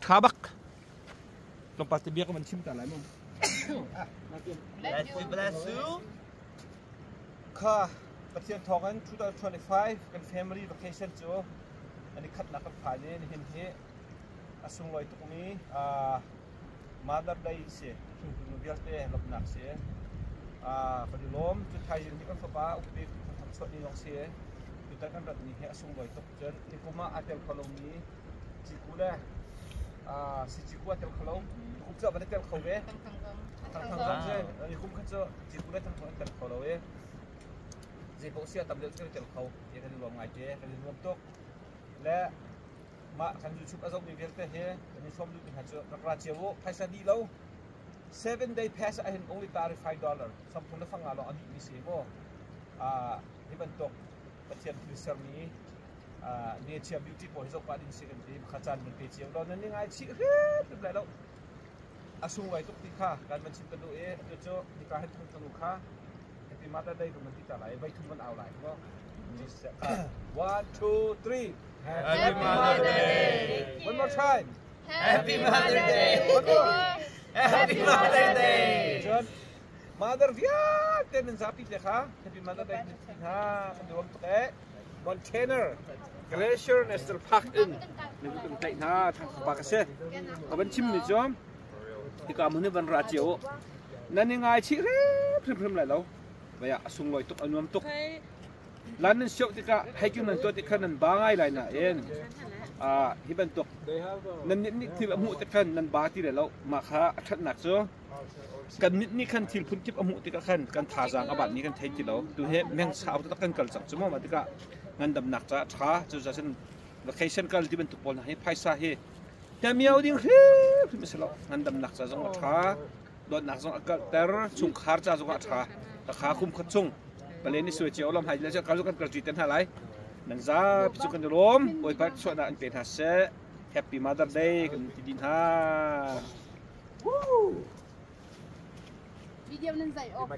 Tha bak. Tlawmpal te bia ka van chim ta lai mu. Bless you, bless you. Kha Pathian thawngin 2025 kan family vacation cu an i khatnak kan phan i nihin hi a sunglawi tukmi Mother Day si hringtu nu vialte lawmhnak si. Kan i lawm. Cu thaizing hi kan fapa ukbik Thangthang chuah ni zong si. Tutan kan rat ni hi a sunglawi tuk. Cun nikum ah aa tel kho lomi Ciku le si Ciku a tel kho lo. Nikum cu a van i tel kho ve. Thangthang zong si. Nikum kha cu Ciku le Thangthang an tel kho lo i zeipaoh si a tam deuh cu kan i tel kho. Ti kan i lawm ngai te. Kan i nuam tuk. Le mah kan YouTube a zohmi vialte hi kan i sawm duhmi hna cu rak ra cio u. Phaisa dih lo. 7 day pass ah hin only $35 35 lawng a dihmi si maw? Hi bantuk Pathian thil sermi nature beauty pawl hi zoh pah ding si kan ti kha caan van pe cio law nan ni ngai chih hrim lai lo a sunglawi tuk ti kha kan van chim ka duh i atu cu hika hin thang thang kha Happy Mother Day kan van ti ta lai voi thum van au lai maw One, two, three. Happy Mother Day. One more time. Happy Mother Day. One more. Happy Mother Day. Cun Mother vialte nan zapi te kha Happy Mother Day nan ti hna kan duam tuk ee. Montana Glacier National Park in nan kan tlaih hna thangthang ka si. Ka van chim ni cu hika hmun hi van ra cio u. Nan i ngai chih hrim hrim lai lo. Vaya a sunglawi tuk a nuam tuk. Lan nan sioh tikah hiking nan tuah tik khan nan ba ngai lai nain hi bantuk nan nih nih thil a hmuh tik khan nan ba ti lai lo. Mah kha a ṭhatnak cu kan mit nih khan thil phunkip a hmuh tikah khan kan thazaang a bat ni kan thei ti lo. Tu hi meng sau taktak kan kal cang cu maw mah tikah ngandamnak caah ṭha cucaah cun vacation kal ti bantuk pawl hna hi phaisa hi tamiao ding hrimhrim a si lo. Ngandamnak ca zong a ṭha. Dawtnak zong a kalhter chungkhar ca zong ah a ṭha. Takha kum khat chung palen i suai cio lam hai le kal kan kal ṭi te hna lai. Nan zapi cu kan i lawm. Bawipa chuahnak in pe hna seh. Happy Mother Day kan ti dih hna. Video nan zai awk.